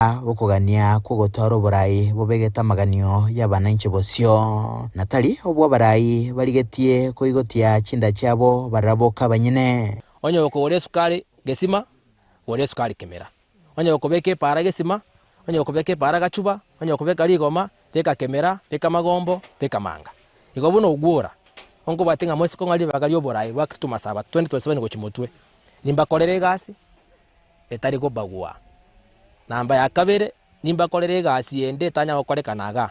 Okogania kw'ogotwara oborai bobegete amaganio y'abananchi bosio, na tari obw'abarai barigetie koigotia chinda chiabo barabwo abanyene. Onye okogora esukari gesima, gora esukari kemera. Onye okobeka epaara gesima, onye okobeka epaara gachuba, onye okobeka rigoma, beka kemera, beka magombo, beka manga. Igo buna ogwora, onkobwate ng'a moise kong'a ribaga ri'oborai bwa Kristo Masaba 2027 gochia motwe, nimbakorere egasi etari kobagua. Namba ya kabere, nimbakorere egasi ende etanya gokorekana igaa.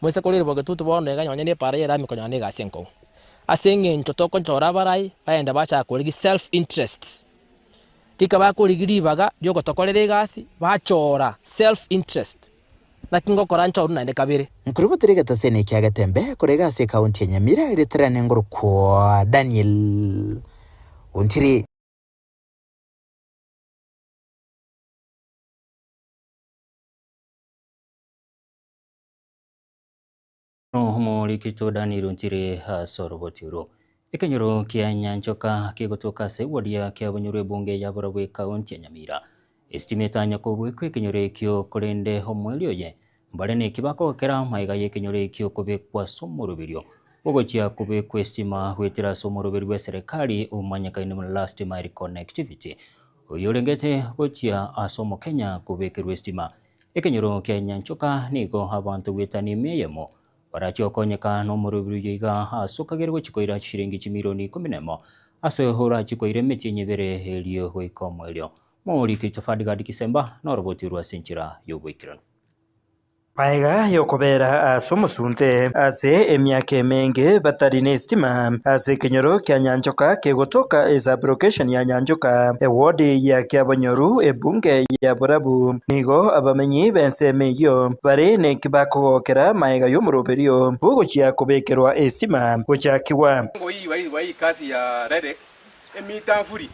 Moise korerwa bogetutu bono iga nonye na epaara y'erami konyora na egasi enkong'u. Ase eng'encho tokochora abarai bagenda bachaka korigia self interests. Rika bakorigia ribaga riogotokorera egasi, bachora self interest. Naki ngokora nchorwe naende kabere. Nkoribotera egetaseni ekia Getembe korwa iga ase ekaunti ya Nyamira ritarane ngorokwa Daniel Ontiri. Omorikito Daniel Ontiri ase oroboti oro. Ekenyoro kia Nyanchoka kegotoka ase eward ya Kiabonyoru ebunge ya Borobwo ekaunti ya Nyamira. Esitima etanya kobwekwa ekenyoro ekio korende omoerio oye mbare neki bakogokera magega y'ekenyoro ekio kobekwa ase omoroberio ogochia kobekwa esitima goetera ase omoroberio bw'eserekari omanyekaine buna last mile connectivity. Oyorengete gochia ase Omokenya kobekerwa esitima. Ekenyoro kia Nyanchoka nigo abanto goetania emia eyemo barachie gokonyeka nomorobiri oyo iga ase okagere gochia koira chishilingi chimilioni ikomi nemo ase orachie koira emetienyi ebere erio goika omoerio. Moriki Ferdgard Kisemba noroboti orwo ase enchera y'oboikeranu. Magega y'okobeera ase omosunte ase emiaka emenge batari nesitima ase ekenyoro kia Nyanchoka kegotoka esub-location ya Nyanchoka, eward ya Kiabonyoru, ebunge ya Borabu, nigo abamenyi b'ensemo eyio bare neki bakogokera magega y'omoroberio bw'ogochia kobekerwa esitima gochakigwa. Hii hii kazi ya REREC emita mfuri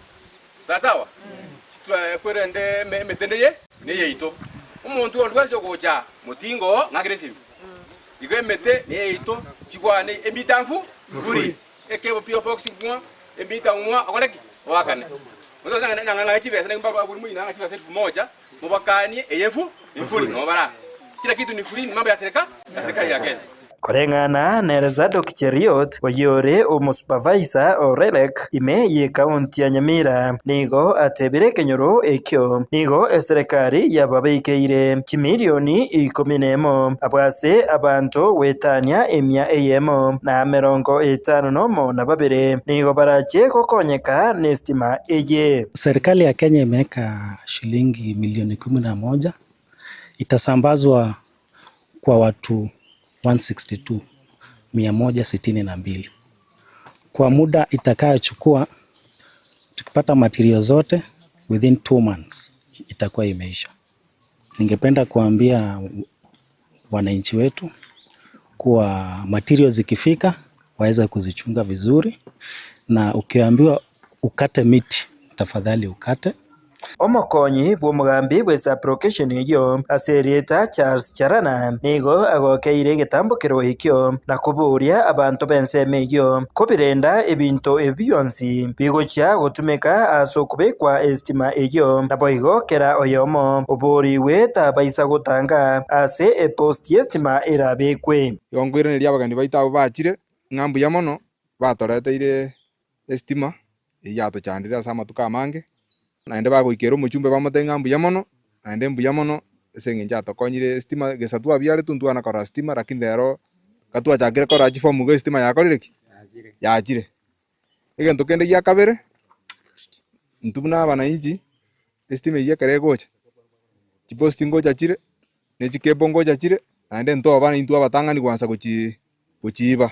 sawasawa kwerende emete neye neyeito omonto onde bwensi ogocha aa motingo oo ng'akere esimi igo emete neyeito chigwane emita mfu mfuri ekebo PO box ng'wa emita ng'wa okore ki oakane ng'a chibesa naki mbarwa abwo moino ng'a chibesa elfu moja mobakanie eye mfu mfuri nabo bara kila kitu ni free ni mambo ya serika ya serikali ya Kenya. Koreng'ana nere Zadok Cheriot, oyio ore omosupervisor o REREC ime y'ekaunti ya Nyamira, nigo atebire ekenyoro ekio nigo eserekari yababekeire chimilioni ikomi nemo abwo ase abanto goetania emia eyemo na emerongo etano nomo na babere nigo barache gokonyeka nestima eye. Serikali ya Kenya imeweka shilingi milioni kumi na moja itasambazwa kwa watu 162, 162 kwa muda itakayochukua. Tukipata material zote within 2 months itakuwa imeisha. Ningependa kuambia wananchi wetu kuwa materials zikifika waweze kuzichunga vizuri, na ukiambiwa ukate miti tafadhali ukate. Omokonyi bw'omogambi bw'esub-location eyio ase erieta Charles Charana nigo agokeire egetambokero ekio na koboria abanto b'ensemo eyio kobirenda ebinto ebi bionsi bigochia gotumeka ase okobekwa esitima eyio naboigo kera oyomo oborigwe tabaisa gotanga ase epost y'esitima erabekwe. Igo nkoiraneria abageni baito abwo bachire, ng'a mbuya mono batoreteire esitima eyio yatochandire ase amatuko amange, naende bagoikera omochumbe bamotebie ng'a mbuya mono, naende mbuya mono ase eng'encho atokonyire esitima gesa twabiaretwe ntwana korora sitima lakini rero ekero twachakire korora chifomu iga esitima yakorire ki? Yachire. Egento kende gia kabere, intwe buna abanainchi, esitima eyio ekero egocha, chiposti ngocha chire, ne chicable ngocha chire, naende ntoba intwe abatang'ani goansa gochi gochiiba.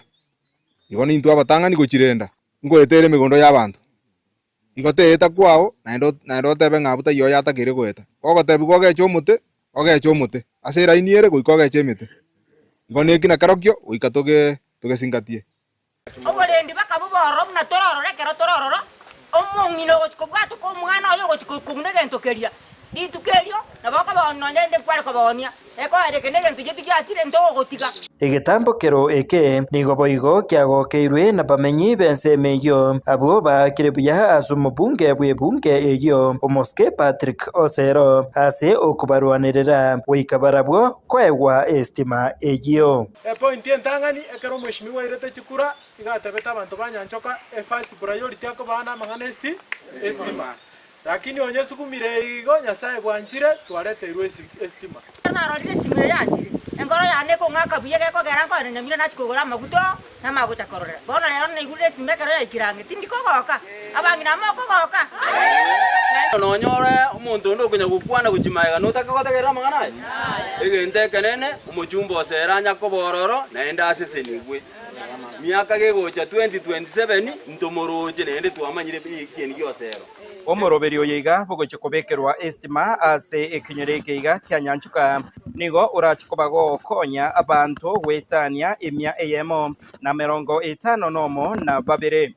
Igo nintwe abatang'ani gochirenda. Ngoeta ere emegondo y'abanto. Igo teeta kwao, naende naende otebe ng'a abwo taiyo oyatakeire goeta. Gogotebiwa ogeche omote, ogeche omote, ase eraini ere goika ogeche emete. Igo neki nakerokio goika toge togesingatie. Oborendi bakaba bororo buna tororore ekero torororo, omong'ina ogochia kobwatoka omwana oye ogochia kong'una egento keria. Rituko erio nabo okobaoonia nonya rende nkware kobaoonia. Ekoera eke negento gietu giachire ntogogotiga. Egetambokero eke nigo boigo kiagokeirwe nabamenyi b'ensemo eyio, abwo baakire buya ase omobunge bw'ebunge eyio, Omosike Patrick Osero, ase okobarwanerera goika barabwo koegwa esitima eyio. Epointi entang'ani, ekero omweshimiwa airete chikura, iga atebete abanto ba Nyanchoka efirst priority akobaa namang'ana esti estima. Lakini onye esugumire igo Nyasae bwanchire, twareteirwe esitima. Ekero narorire esitima eye yachire, enkoro yane ekong'aka buya gekogera nkoenda nyamira nachia kogora amaguta namanye gocha kororera. Bono rero naigurire esitima ekero yaikire ang'e, tindi kogoka, abang'ina mokogoka. Nonyore omonto onde okonya gokwana gochia magega, notake gotegerera amang'ana aya? Egento ekenene, omochumba osere anya koba ororo, naende asesenigwe. Miaka gegocha 2027 ntomoroche naende twamanyire ekieni gi'osero. Omoroberi oyo iga bogochia kobekerwa esitima ase ekenyoro eke iga kia Nyanchuka nigo orache koba gokonya abanto goetania emia eyemo na merongo etano nomo na babere.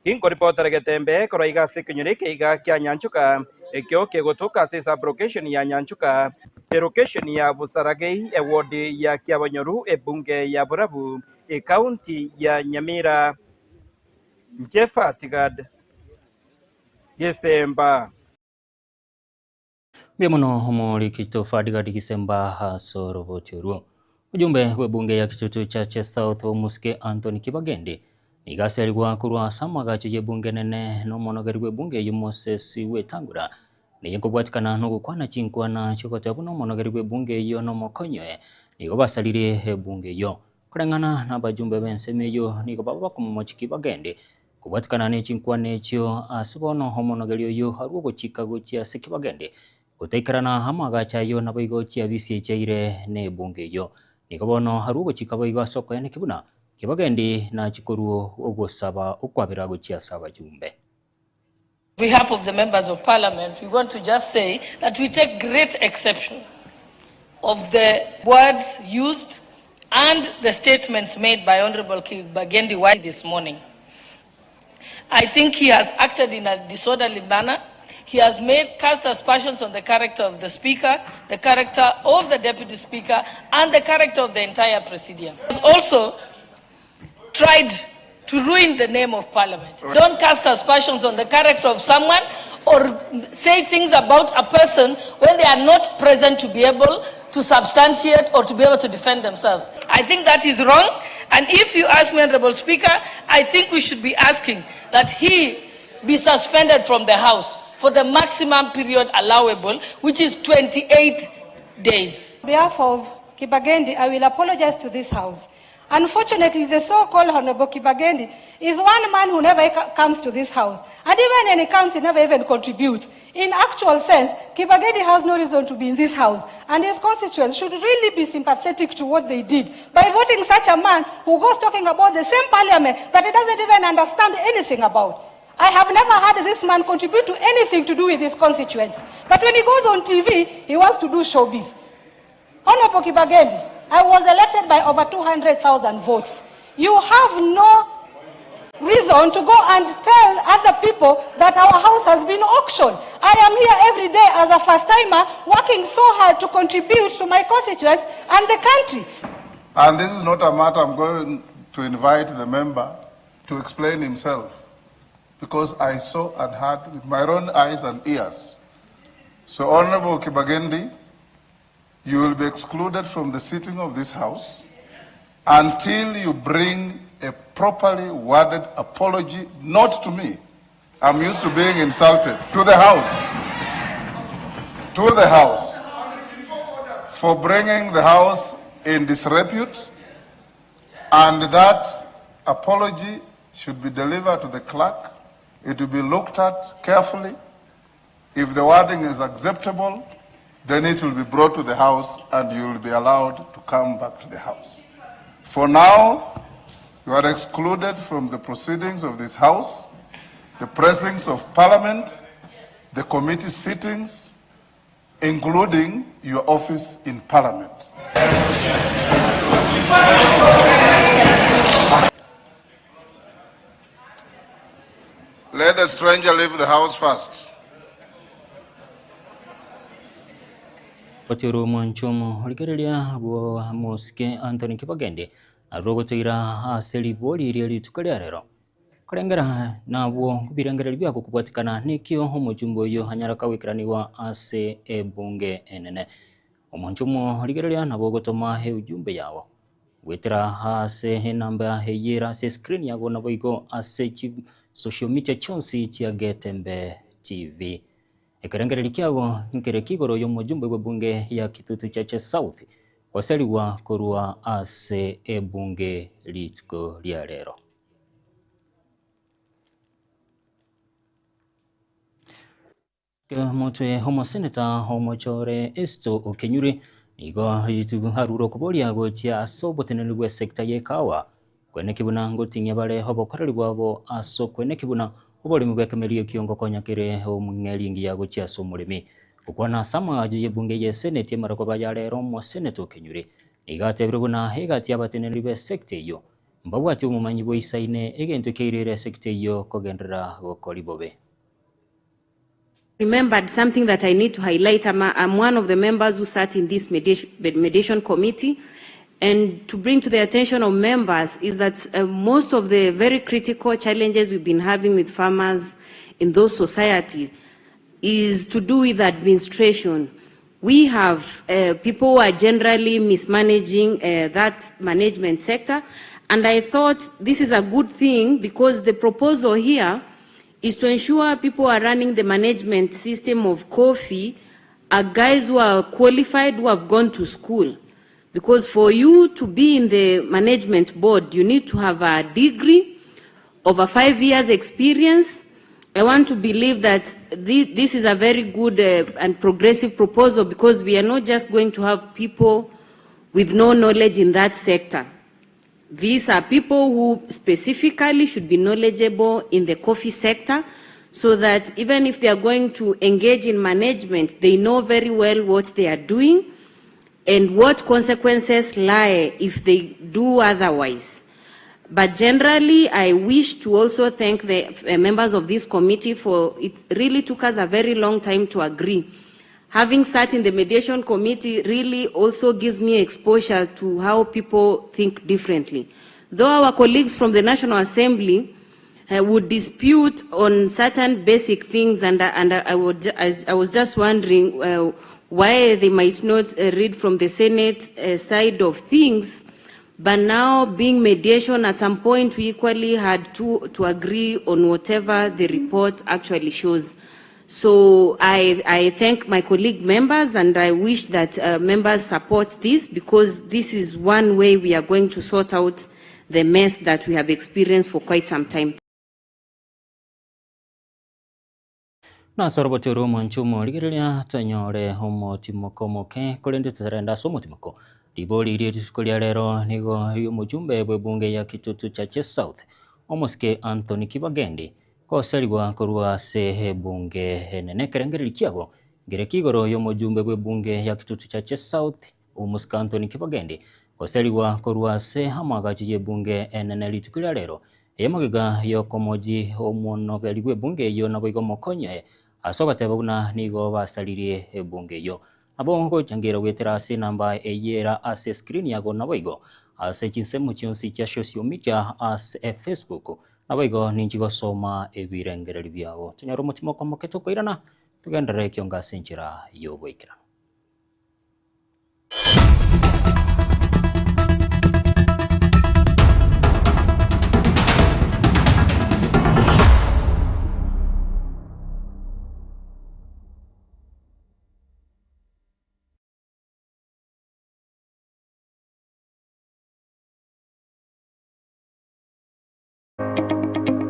Inkoripotera getembe korwa iga ase ekenyoro eke iga kia Nyanchuka, ekio kegotoka ase esub-location ya Nyanchuka, elocation ya Busaragei, eward ya Kiabonyoru, ebunge ya Borabu, ecounty ya Nyamira. Inche Fatigad Gesemba. Mbuya mono omorikito Fadigadi Gisemba ase oroboti orwo. Ojumbe bw'ebunge ya Kitutu Church South Omusike Anthony Kibagendi nigo aserigwa korwa ase amagacho y'ebunge enene na omonogeri bw'ebunge eyio Moses Wetangula nigo nkobwatikana nogokwana chinkwana chiogoteba buna omonogeri bw'ebunge eyio na omokonyi oye nigo basaririe ebunge eyio. Koreng'ana nabajumbe b'ensemo eyio nigo baba bakomomochia Kibagendi Kobwatikana ne chinkwana echio, ase bono omonogeri oyio arue ogochika gochia ase kebagende, gotaikerana amaagacho ayio naboigo chiabisi echiaire nebunge eyio. Nigo bono arue ogochika boigo ase okoeneki buna kebagendi nachie korua ogosaba okwabera gochia ase abajumbe. Behalf of the members of parliament, we want to just say that we take great exception of the words used and the statements made by Honorable Kibagendi Wai this morning. I think he has acted in a disorderly manner. He has made cast aspersions on the character of the Speaker, the character of the Deputy Speaker, and the character of the entire Presidium. He has also tried to ruin the name of Parliament. Don't cast aspersions on the character of someone or say things about a person when they are not present to be able to substantiate or to be able to defend themselves. I think that is wrong. And if you ask me, Honorable Speaker, I think we should be asking that he be suspended from the House for the maximum period allowable, which is 28 days. On behalf of Kibagendi, I will apologize to this House. Unfortunately, the so-called Honorable Kibagendi is one man who never comes to this house. And even when he comes, he never even contributes. In actual sense, Kibagendi has no reason to be in this house. And his constituents should really be sympathetic to what they did by voting such a man who goes talking about the same parliament that he doesn't even understand anything about. I have never had this man contribute to anything to do with his constituents. But when he goes on TV, he wants to do showbiz. Honorable Kibagendi, I was elected by over 200,000 votes. You have no reason to go and tell other people that our house has been auctioned. I am here every day as a first-timer working so hard to contribute to my constituents and the country. And this is not a matter I'm going to invite the member to explain himself, because I saw and heard with my own eyes and ears. So, Honorable Kibagendi, you will be excluded from the sitting of this house until you bring a properly worded apology, not to me. I'm used to being insulted, to the house. To the house. For bringing the house in disrepute, and that apology should be delivered to the clerk. It will be looked at carefully. If the wording is acceptable, then it will be brought to the house and you will be allowed to come back to the house. For now, you are excluded from the proceedings of this house, the presence of parliament, the committee sittings, including your office in parliament. Let the stranger leave the house first. Otioro omwanchomo origereria bwo mosike Anthony Kibagendi narwo ogotoira ase ribori rie rituko ria rero. Korengera nabwo birengererio biago kobwatikana nekio omochumba oyio anyara kagoikeranigwa ase ebunge enene. Omwanchomo origereria nabo ogotoma eujumbe yao goetera ase enamba eyio ere ase escreen yago naboigo ase chi social media chionsi chia Getembe TV. Ekerengererio kiago nkere k'igoro y'omojumbe bw'ebunge ya Kitutu Chache South goserigwa korwa ase ebunge rituko ria rero. Motwe omoseneta omochore Esto Okenyuri nigo rituko arure okoboria gochia ase oboteneneri bw'esector y'ekahawa Kweneki buna ngoting'ia bare obokoreri bwabo ase okweneki buna oboremi bw'ekemerio ekio ngokonya kere omong'eri engiya gochia ase omoremi. Gokwana ase amagacho y'ebunge y'eseneti amarogoba ya rero omoseneta Okenyuri nigo atebire buna egati y'abateneneri b'esecta eyio mbabwati obomanyi boisaine egento keirire esecta eyio kogenderera gokori bobe. Remembered something that I need to highlight. I'm, a, I'm one of the members who sat in this mediation, mediation committee. And to bring to the attention of members is that most of the very critical challenges we've been having with farmers in those societies is to do with administration. We have people who are generally mismanaging that management sector. And I thought this is a good thing because the proposal here is to ensure people who are running the management system of coffee are guys who are qualified, who have gone to school. Because for you to be in the management board, you need to have a degree, over 5 years experience. I want to believe that this is a very good and progressive proposal because we are not just going to have people with no knowledge in that sector. These are people who specifically should be knowledgeable in the coffee sector so that even if they are going to engage in management, they know very well what they are doing and what consequences lie if they do otherwise. But generally, I wish to also thank the members of this committee for it really took us a very long time to agree. Having sat in the mediation committee really also gives me exposure to how people think differently. Though our colleagues from the National Assembly would dispute on certain basic things, and I was just wondering why they might not read from the Senate side of things. But now, being mediation, at some point we equally had to agree on whatever the report actually shows. So I thank my colleague members, and I wish that members support this, because this is one way we are going to sort out the mess that we have experienced for quite some time. Nase orobote orwo omwancho omorigereria tonyore omotimoko omoke, korende totarenda ase omotimoko. Ribori rie rituko ria rero nigo ri'omochumbe bw'ebunge ya Kitutu Chache South, omosike Anthony Kibagendi, goserigwa korwa ase ebunge enene. Ekerengererio kiago nkere ki'igoro y'omojumbe bw'ebunge ya Kitutu Chache South, omosike Anthony Kibagendi, goserigwa korwa ase amaagacho y'ebunge enene rituko ria rero. Eye magega y'okomoji omonogeri bw'ebunge eyio naboigo omokonyi ase ogoteba buna nigo basaririe ebunge eyio. Nabo ngochangera goetera ase enamba eyio era ase escreen yago naboigo ase chinsemo chionsi chia social media ase Facebook naboigo ninchi gosoma ebirengererio biago. Tonyore omotima okomoke tokoirana togenderere ekiongo ase enchera y'ogoikeranu.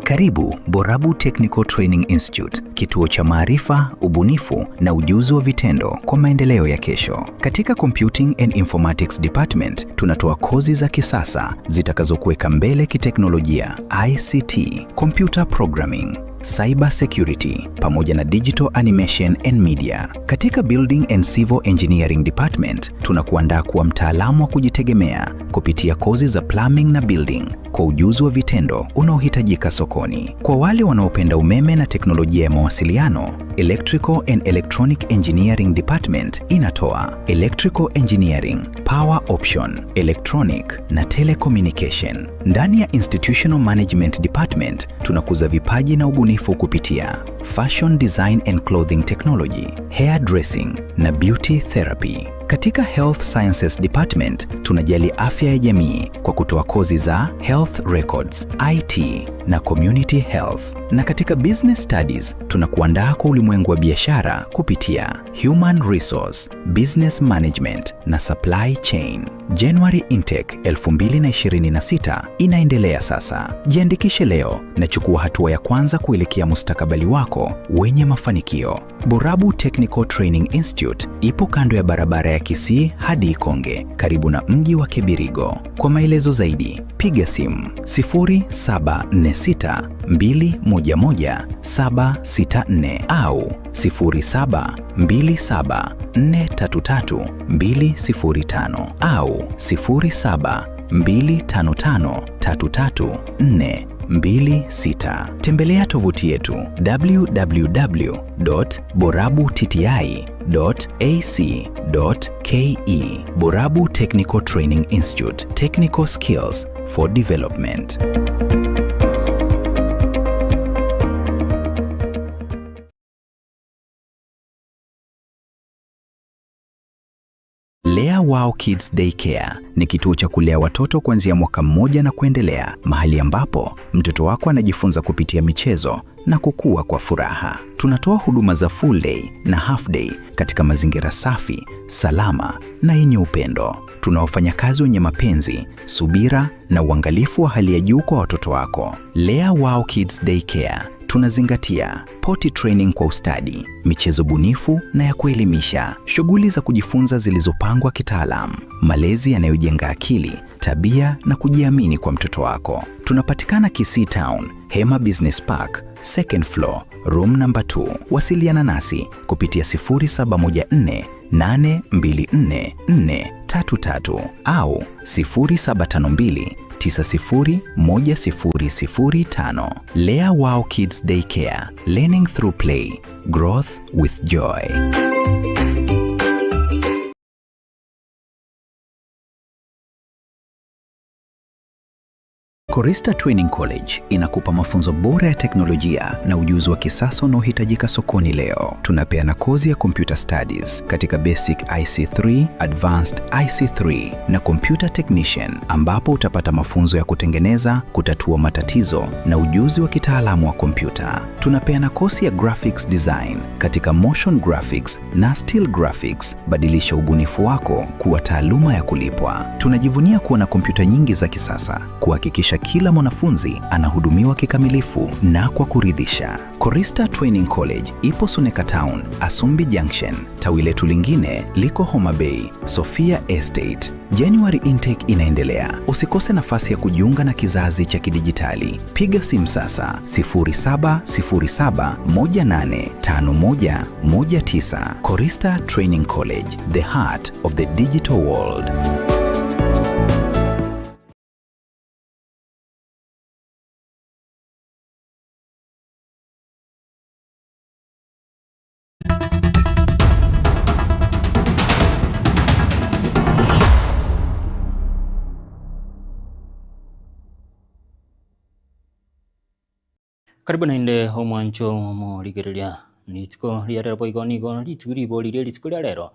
Karibu Borabu Technical Training Institute, kituo cha maarifa, ubunifu na ujuzi wa vitendo kwa maendeleo ya kesho. Katika Computing and Informatics Department tunatoa kozi za kisasa zitakazokuweka mbele kiteknolojia, ICT, computer programming, Cyber Security pamoja na Digital Animation and Media. Katika Building and Civil Engineering Department tunakuandaa kuwa mtaalamu wa kujitegemea kupitia kozi za plumbing na building kwa ujuzi wa vitendo unaohitajika sokoni. Kwa wale wanaopenda umeme na teknolojia ya mawasiliano, Electrical and Electronic Engineering Department inatoa Electrical Engineering, Power Option, Electronic na Telecommunication. Ndani ya Institutional Management Department tunakuza vipaji na ubunifu kupitia Fashion Design and Clothing Technology, Hair Dressing na Beauty Therapy. Katika Health Sciences Department tunajali afya ya jamii kwa kutoa kozi za Health Records, IT na Community Health. Na katika Business Studies tunakuandaa kwa ulimwengu wa biashara kupitia Human Resource, Business Management na Supply Chain. January Intake 2026 inaendelea sasa. Jiandikishe leo na chukua hatua ya kwanza kuelekea mustakabali wako wenye mafanikio. Borabu Technical Training Institute ipo kando ya barabara ya Kisii hadi Ikonge, karibu na mji wa Kebirigo. Kwa maelezo zaidi, piga simu 0746 211 764 au 0727 433 205 au 0725 533 426. Tembelea tovuti yetu www.borabutti.ac.ke. Borabu Technical Training Institute, Technical Skills for Development. Lea Wow Kids Daycare ni kituo cha kulea watoto kuanzia mwaka mmoja na kuendelea, mahali ambapo mtoto wako anajifunza kupitia michezo na kukua kwa furaha. Tunatoa huduma za full day na half day katika mazingira safi, salama na yenye upendo. Tuna wafanyakazi wenye mapenzi, subira na uangalifu wa hali ya juu kwa watoto wako. Lea Wow Kids Daycare tunazingatia potty training kwa ustadi, michezo bunifu na ya kuelimisha, shughuli za kujifunza zilizopangwa kitaalam, malezi yanayojenga akili, tabia na kujiamini kwa mtoto wako. Tunapatikana Kisii Town, Hema Business Park, second floor, room number 2. Wasiliana nasi kupitia 0714 824 433 au 0752 901005. Lea Wow Kids Daycare, learning through play, growth with joy. Korista Training College inakupa mafunzo bora ya teknolojia na ujuzi wa kisasa unaohitajika sokoni leo. Tunapeana kozi ya computer studies katika basic IC3, advanced IC3 na computer technician, ambapo utapata mafunzo ya kutengeneza, kutatua matatizo na ujuzi wa kitaalamu wa kompyuta. Tunapeana kozi ya graphics design katika motion graphics na still graphics. Badilisha ubunifu wako kuwa taaluma ya kulipwa. Tunajivunia kuwa na kompyuta nyingi za kisasa kuhakikisha kila mwanafunzi anahudumiwa kikamilifu na kwa kuridhisha. Korista Training College ipo Suneka Town, Asumbi Junction. Tawi letu lingine liko Homa Bay, Sofia Estate. January intake inaendelea. Usikose nafasi ya kujiunga na kizazi cha kidijitali. Piga simu sasa 0707185119. Korista Training College, the heart of the digital world. Karibu naende omwancho omorigereria rituko ria rero boigo nigo rituko ribori rie rituko ria rero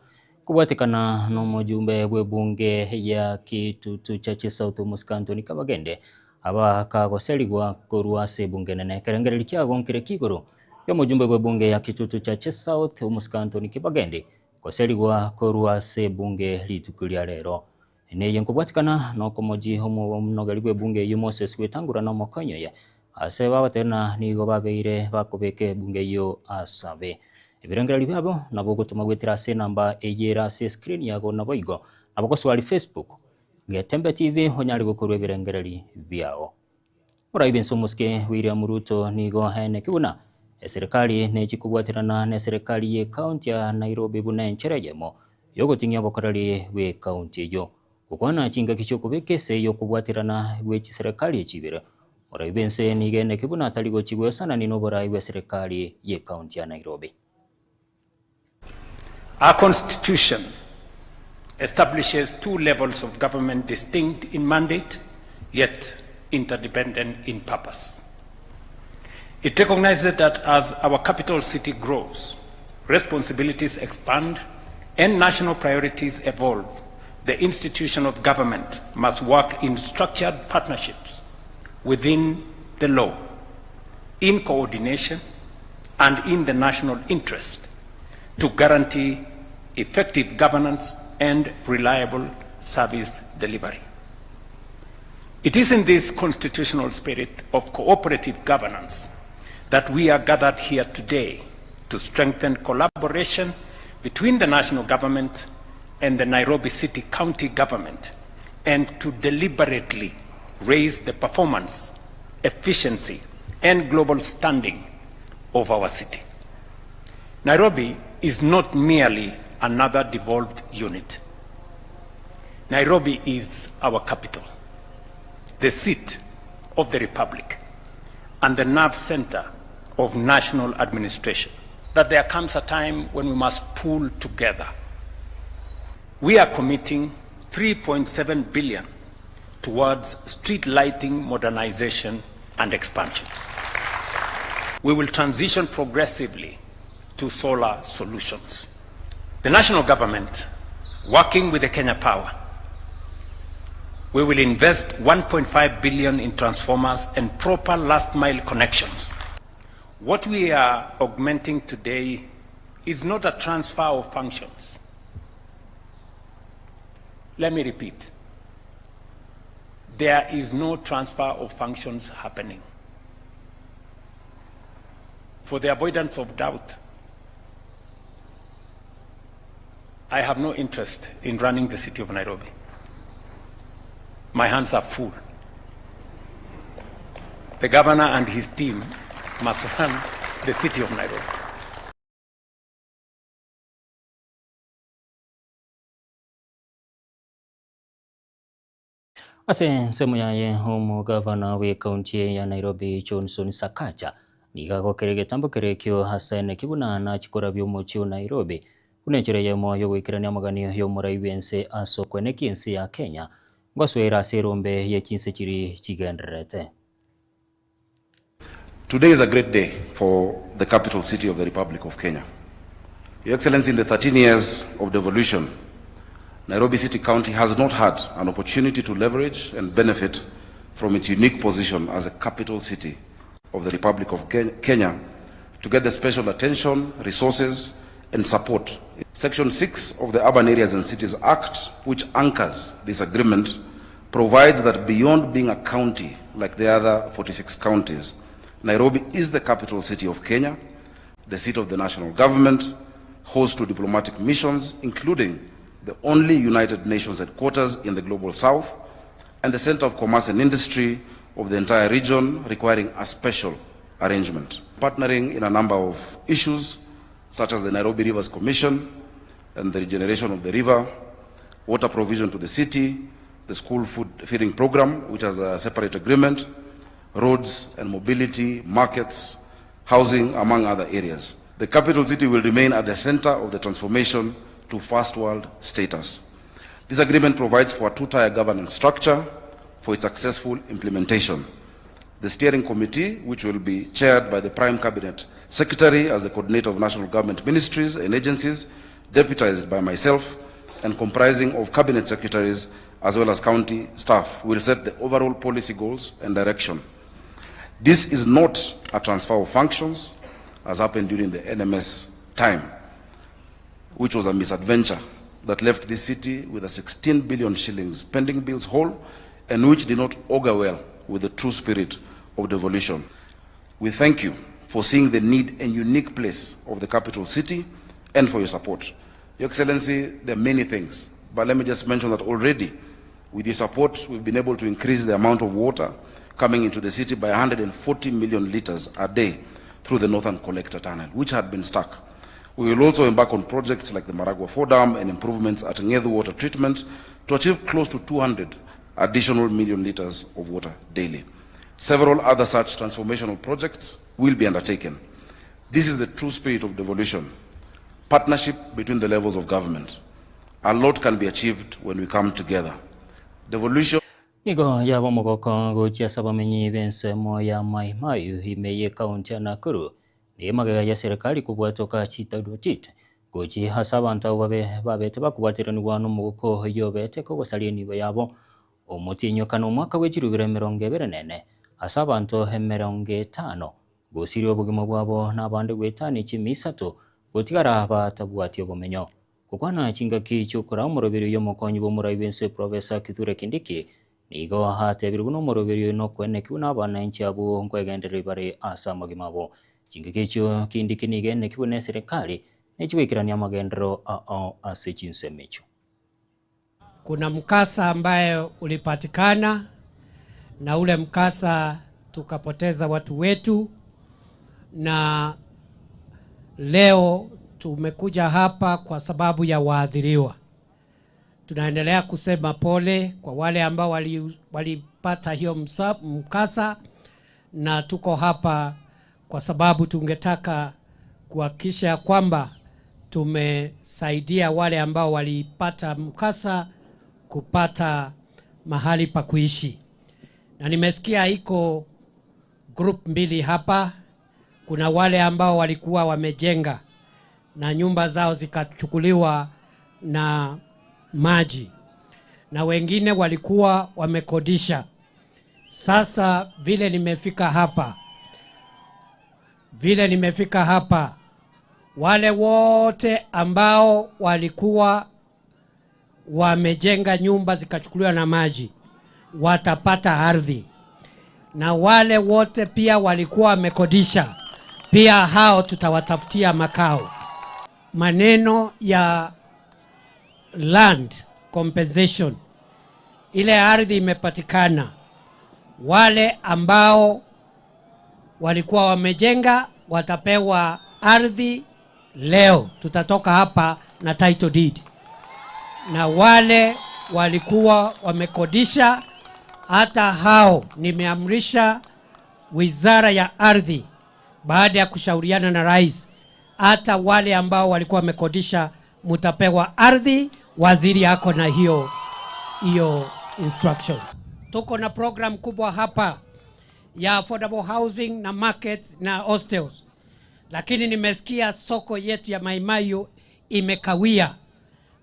kobwatekana na omojumbe bwa ebunge ya Kitutu Church South Omosike Anthony Kabagende aba kagoserigwa korwa ase ebunge nene ekerengereri kiago nkere kigoro ya omojumbe bwa ebunge ya Kitutu Church South Omosike Anthony Kibagende goserigwa korwa ase ebunge rituko ria rero neye nkobwatekana na okomoji omonogeri bwa ebunge eywo Moses Wetangula na omokonyi oye ase bagoteba nigo babeire bakobeka ebunge eywo asabe ebirengereri biabo nabo ogotoma goetera ase enamba eyere ase escreen yago nabo igo nabo goswari Facebook Getembe TV onyare gokorwa ebirengereri biao. Moraibe nse omosike William Ruto nigo aene kibuna Eserekari nechi kobwaterana neserekari ye county ya Nairobi buna enchera eyemo yogoting'ia obokoreri bwe county eyio. Gokwana chingaki chiokobeka ase eyokobwaterana gwe chiserekari echi ibere, omorai bwense nigo eneki buna atari gochi goesanani noborai bweserekari ye county ya Nairobi. Our constitution establishes two levels of government distinct in mandate yet interdependent in purpose. It recognizes that as our capital city grows, responsibilities expand, and national priorities evolve, the institution of government must work in structured partnerships within the law, in coordination, and in the national interest to guarantee effective governance and reliable service delivery. It is in this constitutional spirit of cooperative governance that we are gathered here today to strengthen collaboration between the national government and the Nairobi City County government and to deliberately raise the performance, efficiency, and global standing of our city. Nairobi is not merely another devolved unit. Nairobi is our capital, the seat of the Republic, and the nerve center of national administration. That there comes a time when we must pull together. We are committing 3.7 billion towards street lighting modernization and expansion. We will transition progressively to solar solutions. The national government, working with the Kenya Power, we will invest 1.5 billion in transformers and proper last mile connections. What we are augmenting today is not a transfer of functions. Let me repeat. There is no transfer of functions happening. For the avoidance of doubt, I have no interest in running the city of Nairobi. My hands are full. The governor and his team must run the city of Nairobi. Ase ensemo yaye omogavana bw'ekaunti ya Nairobi Johnson Sakaja nigo agokera egetambo keria ekio ase eneki buna nachie korabia omochie o Nairobi buna enchera eyemo yogoikerania amaganio y'omorai bw'ense ase okwenekia ense ya Kenya ngosoera ase erombe ye chinse chiria chigendererete. Today is a great day for the capital city of the Republic of Kenya. Your Excellency, in the 13 years of devolution, Nairobi City County has not had an opportunity to leverage and benefit from its unique position as a capital city of the Republic of Kenya to get the special attention, resources, and support. Section 6 of the Urban Areas and Cities Act, which anchors this agreement, provides that beyond being a county like the other 46 counties, Nairobi is the capital city of Kenya, the seat of the national government, host to diplomatic missions, including the only United Nations headquarters in the global south, and the center of commerce and industry of the entire region, requiring a special arrangement. Partnering in a number of issues, such as the Nairobi Rivers Commission and the regeneration of the river, water provision to the city, the school food feeding program, which has a separate agreement, roads and mobility, markets, housing, among other areas. The capital city will remain at the center of the transformation to first world status. This agreement provides for a two-tier governance structure for its successful implementation. The steering committee, which will be chaired by the Prime Cabinet Secretary as the coordinator of national government ministries and agencies, deputized by myself, and comprising of cabinet secretaries as well as county staff, will set the overall policy goals and direction. This is not a transfer of functions, as happened during the NMS time, which was a misadventure that left this city with a 16 billion shillings pending bills hole and which did not augur well with the true spirit of devolution. We thank you for seeing the need and unique place of the capital city and for your support. Your Excellency, there are many things, but let me just mention that already with your support, we've been able to increase the amount of water coming into the city by 140 million liters a day through the Northern Collector Tunnel, which had been stuck. We will also embark on projects like the Maragua 4 Dam and improvements at Ngethu Water Treatment to achieve close to 200 additional million liters of water daily. Several other such transformational projects will be undertaken. This is the true spirit of devolution, partnership between the levels of government. A lot can be achieved when we come together. Devolution Nigo yaba omogoko gochia ase abamenyi b'ensemo ya Mai Mahiu ime y'ekaunti ya Nakuru, na emagega ya serikali kobwatoka chitadotit gochia ase abanto abwo babe babete bakobwateranigwa nomogoko oyio obete kogosaria enibo yabo omotienyi kana omwaka bwe chirubiro emerongo ebere na ene ase abanto emerongo etano gosiria obogima bwabo na abande goetania chimisato gotigara batabwati obomenyo. Gokwana chingaki chiokora omoroberi oyo omokonyi bwa omorai bwense Professor Kithure Kindiki nigo atebire buna omoroberi oyo nokweneki buna abananchi abwo nkwegendereri bare ase amagima abo. Chingaki echio Kindiki nigo eneki buna eserikali nechigoikerania amagenderero ao ase chinsemo echio. Kuna mkasa ambaye ulipatikana na ule mkasa tukapoteza watu wetu, na leo tumekuja hapa kwa sababu ya waathiriwa. Tunaendelea kusema pole kwa wale ambao walipata hiyo mkasa, na tuko hapa kwa sababu tungetaka kuhakikisha kwamba tumesaidia wale ambao walipata mkasa kupata mahali pa kuishi. Na nimesikia iko group mbili hapa. Kuna wale ambao walikuwa wamejenga na nyumba zao zikachukuliwa na maji, na wengine walikuwa wamekodisha. Sasa vile nimefika hapa, wale wote ambao walikuwa wamejenga nyumba zikachukuliwa na maji watapata ardhi, na wale wote pia walikuwa wamekodisha, pia hao tutawatafutia makao. Maneno ya land compensation, ile ardhi imepatikana, wale ambao walikuwa wamejenga watapewa ardhi leo, tutatoka hapa na title deed, na wale walikuwa wamekodisha, hata hao nimeamrisha wizara ya ardhi, baada ya kushauriana na rais, hata wale ambao walikuwa wamekodisha mutapewa ardhi. Waziri ako na hiyo hiyo instructions. Tuko na program kubwa hapa ya affordable housing na markets na hostels, lakini nimesikia soko yetu ya Mai Mahiu imekawia.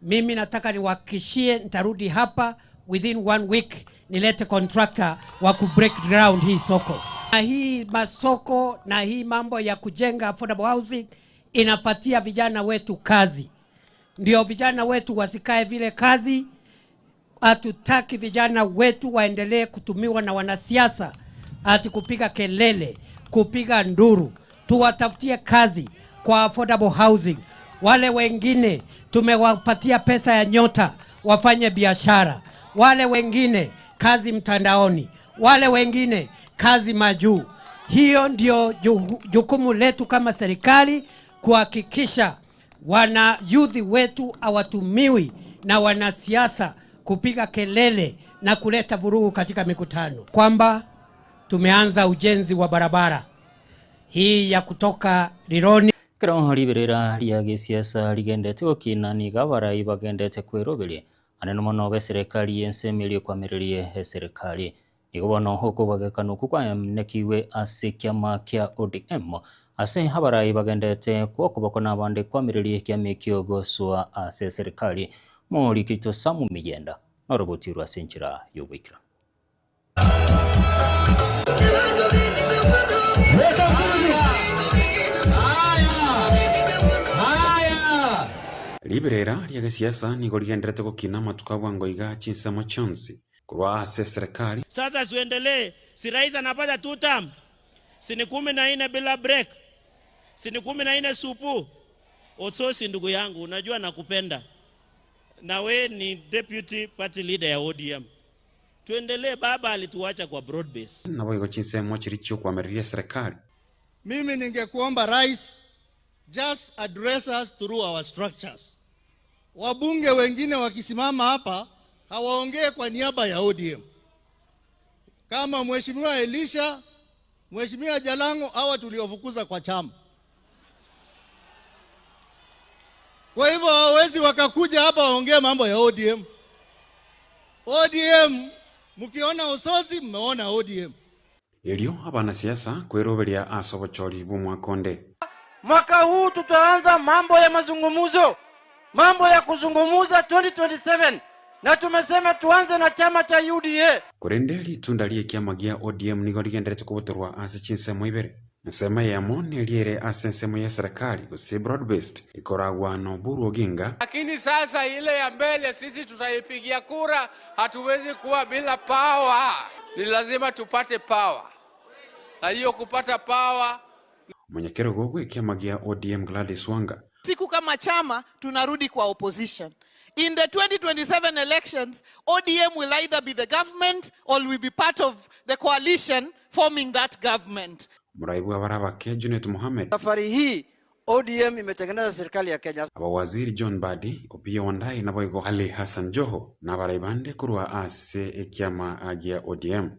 Mimi nataka niwahakikishie nitarudi hapa within 1 week nilete contractor wa ku break ground hii soko. Na hii masoko na hii mambo ya kujenga affordable housing inapatia vijana wetu kazi, ndio vijana wetu wasikae vile kazi. Hatutaki vijana wetu waendelee kutumiwa na wanasiasa ati kupiga kelele, kupiga nduru. Tuwatafutie kazi kwa affordable housing. Wale wengine tumewapatia pesa ya nyota wafanye biashara, wale wengine kazi mtandaoni, wale wengine kazi majuu. Hiyo ndio jukumu letu kama serikali kuhakikisha wana youth wetu hawatumiwi na wanasiasa kupiga kelele na kuleta vurugu katika mikutano. Kwamba tumeanza ujenzi wa barabara hii ya kutoka Rironi. Kero riberera ria gisiasa rigendete gokina niga abarai bagendete kweroberia anene mono be serikali y'ensemo eria ekwamĩrĩrie eserikali nigo bono okobagekana okwo kwanekiwe ase kiama kia ODM ase abarai bagendete kwokoboko na abande kwamĩrĩrie kiama ekio goswa ase serikali morikito Samu Miyenda noroboti rwa ase enchera yogoikera. Riberera ria gisiasa nigo rigenderete gokina amatuko abwango iga chinsemo chionsi korwa ase serikali. Sasa siendelee, si rais anapata two term, si ni 14 bila break, si ni 14 supu. Otsosi ndugu yangu, unajua nakupenda, na we ni deputy party leader ya ODM. Tuendelee, baba alituacha kwa broad base. Nabo igo chinsemo chiri chiokwamĩrĩria serikali. Mimi ningekuomba rais, just address us through our structures. Wabunge wengine wakisimama hapa hawaongee kwa niaba ya ODM. Kama Mheshimiwa Elisha, Mheshimiwa Jalango, hawa tuliofukuza kwa chama. Kwa hivyo hawawezi wakakuja hapa waongee mambo ya ODM. ODM mkiona Osotsi mmeona ODM. Erio abanasiasa kweroberia ase obochori bw'omwaka onde. Mwaka huu tutaanza mambo ya mazungumzo, mambo ya kuzungumuza 2027 na tumesema tuanze na chama cha UDA. Korende ritunda ri'ekiama gia ODM nigo rigenderete kobotorwa ase chinsemo ibere. Ensemo eyemo neria ere ase ensemo y'eserekari gose broad based ekoragwa na Oburu Oginga. Lakini sasa ile ya mbele sisi tutaipigia kura, hatuwezi kuwa bila power. Ni lazima tupate power, na hiyo kupata power Omonyakerogo bw'ekiama gia ODM Gladys Wanga. Siku kama chama tunarudi kwa opposition. In the 2027 elections, ODM will either be the government or will be part of the coalition forming that government. Omorai bw'abare abake Junet Mohamed. Safari hii ODM imetengeneza serikali ya Kenya. Abawaziri John Mbadi, Opiyo Wandayi naboigo Ali Hassan Joho nabarai bande korwa ase ekiama gia ODM.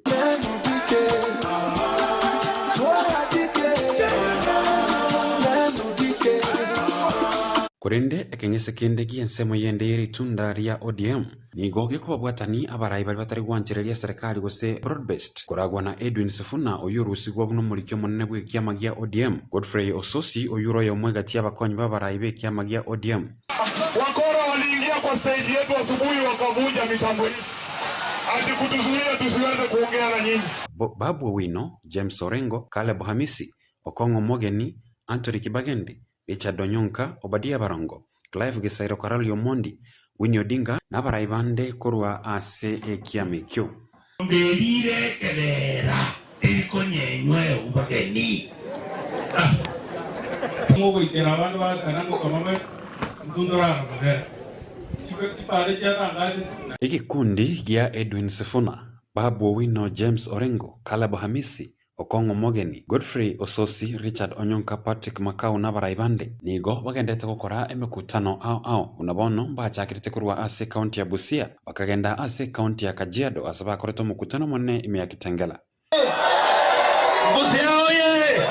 Korende ekeng'ese kende gi'ensemo y'ende ye ritunda ria ODM nigo gekobabwatani abarai baria batari gwanchereria eserekari gose broad based koragwa na Edwin Sifuna oyio orusigwa buna omoriki omonene bw'ekiama gia ODM, Godfrey Ossosi oyio ore oyomo egati y'abakonyi b'abarai b'ekiama gia ODM. Wakora waliingia kwa stage yetu asubuhi wakavunja mitambo yetu ati kutuzuia tusiweze kuongea na nyinyi. Babu Owino, James Orengo, Caleb Hamisi, Okong'o Omogeni, Anthony Kibagendi, Richard Onyonka, Obadia Barongo, Clive Gisairo Karoli Omondi, Winnie Odinga na abarai bande korwa ase ekiama ekio. Nderire ekebera terikonyenywa eubageni. Mogoikera abande baetana ngokoma bare ntundorara mabere chipare chiatangase. Egekundi gia Edwin Sifuna, Babu Owino James Orengo, Caleb Hamisi, Okong'o Omogeni, Godfrey Ossosi, Richard Onyonka, Patrick Makau na abarai bande nigo bagenderete gokora emekutano ao ao buna bono mbachakerete korwa ase ecounty ya Busia bakagenda ase ecounty ya Kajiado ase bakorete omokutano omonene ime ya Kitengela. Busia oye!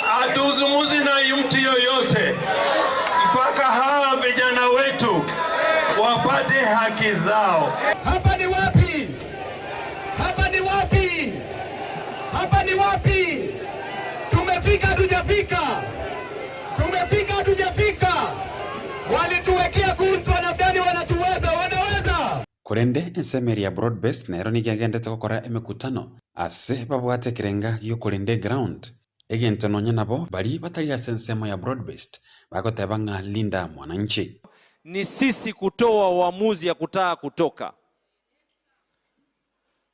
Hatuzungumzi na mtu yoyote mpaka hawa vijana wetu wapate haki zao. Hapa ni wapi? Hapa ni wapi? Hapa ni wapi? Tumefika hatujafika? Tumefika hatujafika? Walituwekea goons, wanadhani wanatuweza, wanaweza. Korende ensemo eria ya broad based nero nigo egenderete gokora emekutano ase babwate ekerenga giokorenda eground. Egento nonya nabo baria batari ase ensemo ya broad based bagoteba ng'a Linda Mwananchi. Ni sisi kutoa uamuzi ya kutaka kutoka.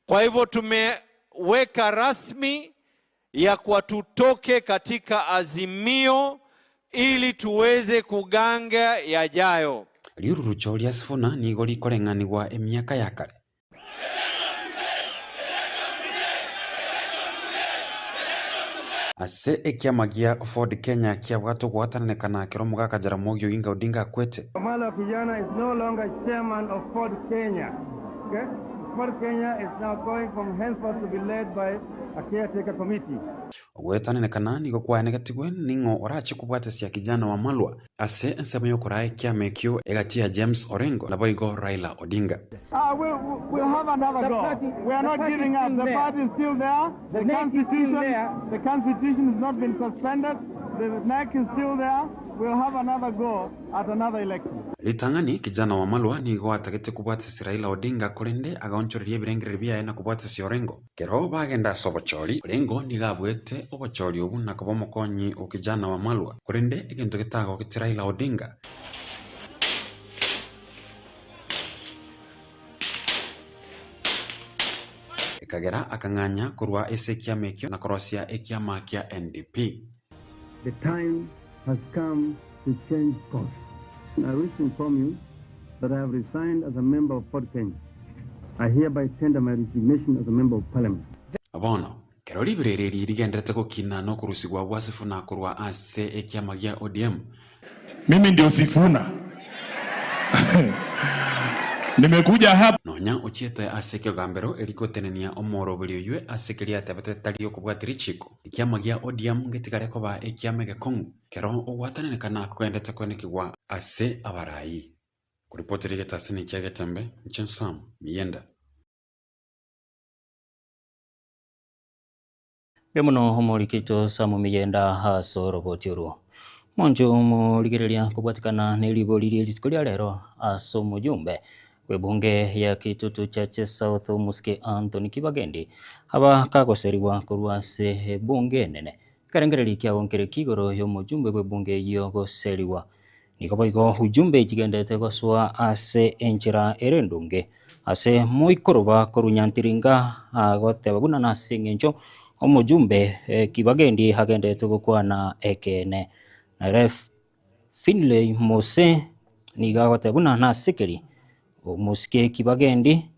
Kwa hivyo tumeweka rasmi ya kuwa tutoke katika Azimio ili tuweze kuganga yajayo. Riururucho ria Sifuna nigo rikoreng'anigwa emiaka ya kare. Ase ekiama gia Ford Kenya kiabwate ogoatananekana ekero omogaka Jaramogi Oginga Odinga akwete. Wamalwa Kijana is no longer chairman of Ford Kenya. Okay? Ford Kenya is now going from henceforth to be led by a caretaker committee. Ogoetananekana nigo kwaenegetigwe ning'o orache kobwatesia Kijana Wamalwa ase ensemo y'okoraa ekiama ekio egati ya James Orengo naboigo Raila Odinga. We'll have another go. We are not giving up. The party is still there. The constitution has not been suspended. The NEC is still there. We'll have another go at another election. Ritang'ani Kijana Wamalwa nigo atagete kobwatesia Raila Odinga korende agaonchoreria ebirengererio biaye na kobwatesia Orengo. Kero bagenda ase obochori, Orengo nigo abuete obochori obwo na koba omokonyi o Kijana Wamalwa korende egento getagogete Raila Odinga. Ekagera akang'anya korwa ase ekiama ekio na korosia ekiama kia NDP. The time has come to change course. I wish to inform you that I have resigned as a member of Ford Kenya. I hereby tender my resignation as a member of parliament. Bono, Ekero riberera eri rigenderete gokina na okorusigwa gwa Sifuna korwa ase ekiama gia ODM. Mimi ndio Sifuna. Nimekuja hapa. Nonya ochiete ase ekegambero eri gotenenia omooroberi oyio ase keria atebete tari okobwatia richiiko, ekiama gia ODM ngetigare koba ekiama egekong'u kero ogwatananekana kogendete koenekigwa ase abarai. Koripotera egetasini kia Getembe, inche Sam Miyenda. Mbuya mono omorikito Sam Miyenda ase oroboti orwo. Monche omorigereria kobwatikana ne ribori rie rituko ria rero ase omojumbe bw'ebunge ya Kitutu Church South Omosike Anthony Kibagendi aba kagoserigwa korwa ase ebunge enene. Ekerengererio kiago nkere ki igoro y'omojumbe bw'ebunge eyio goserigwa? Nigo boigo ujumbe chigendete gosoa ase enchera ere endonge, ase moikoroba korwa nyantiringa agoteba buna nase eng'encho omojumbe kibagendi agenderete gokwana ekeene. Nere Finlay Mose nigo agoteba buna nase keri omosike kibagendi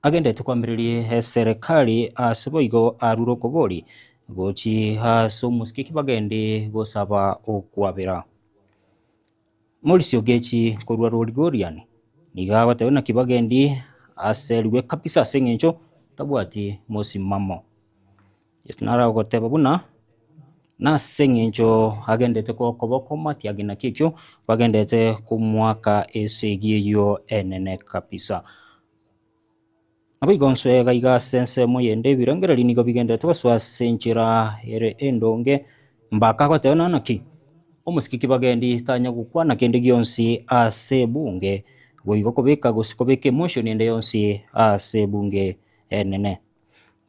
agenderete koamereria eserekari ase boigo arure okobori gochia ase omosike kibagende gosaba okwabera. Morris Ogechi korwa Lolgorian nigo agoteba naki bagendi aserigwe kabisa ase eng'encho tabwati mosimamo. Naro agoteba buna nase eng'encho agendete okoboko matiang'i naki ekio bagendete komoaka esegi eyio enene kabisa. Naboigo nsoe iga iga ase ensemo eyende ebirengererio nigo bigenderete gosoa ase enchera ere endonge, mpaka agoteba nonya naki, omosike kibagendi tanya gokwana kende gionsi ase ebunge, goigo kobeka gose kobeka emotion ende yonsi ase ebunge enene.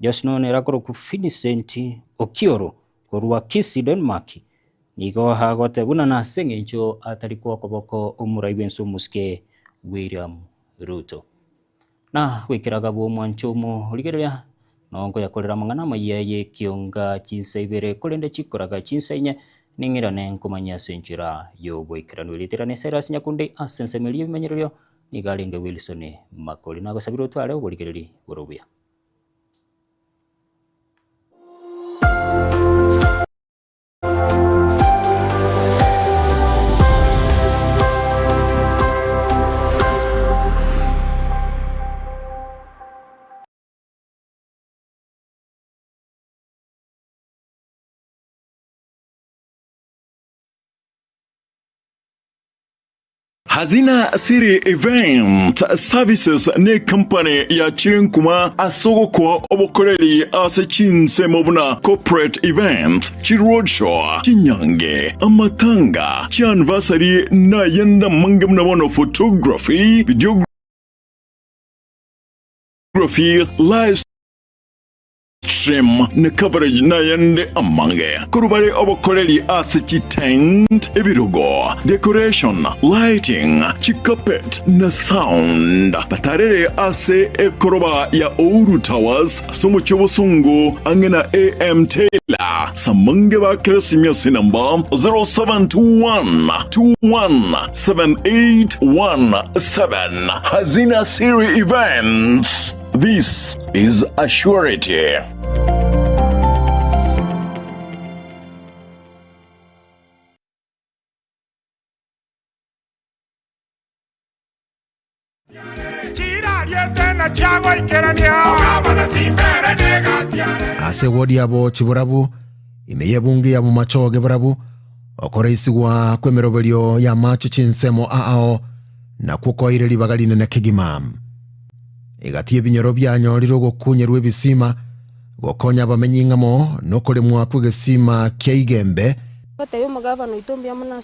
Joyce nonya nere akorokwa Vincent Okioro korwa Kisii Denmark, nigo agoteba buna nase eng'encho atari koa okoboko omorai bwense omosike William Ruto. Na goikera agabua omwancho omorigereria, nonkoyakorera amang'ana amayia y'ekionga chinsa ibere, korende chikoraga chinsa inye, ning'irane nkomanye ase enchera y'oboikeranu. Erieta riane Cyrus Nyakundi, ase ensemo eria y'ebimanyererio nigo arenge Wilson Makori. Nagosabire otware oborigereri bore obuya. Hazina City Event Services necompany yachire nkuma ase ogokoa obokoreri ase chinsemo buna corporate events, chiroadshow, chinyange, amatanga, chianniversary nayende amange buna bono photography, videography, live stream na coverage nayende amange. Korwa bare obokoreri ase chitent, ebirogo, decoration, lighting, chicarpet na sound. Batarere ase ekoroba ya Ouru Towers ase omochie obosongo ang'e na AM Taylor. Samange ba Keresimia ase enamba 0721 217817. Hazina Siri Events. This is a surety. Ase ewodi yabo chiborabu, ime y'ebunge ya Bomachoge borabu, okoreisigwa kw'emeroberio y'amache chinsemo ao nakwo kwaire ribaga rinene kegima. Egati y'ebinyoro bianyorire ogokunyerwa ebisima, gokonya abamenyi ng'amo nokoremwa kw'egesima kia Igembe. Gotebia omogabana oito mbuya mono ase.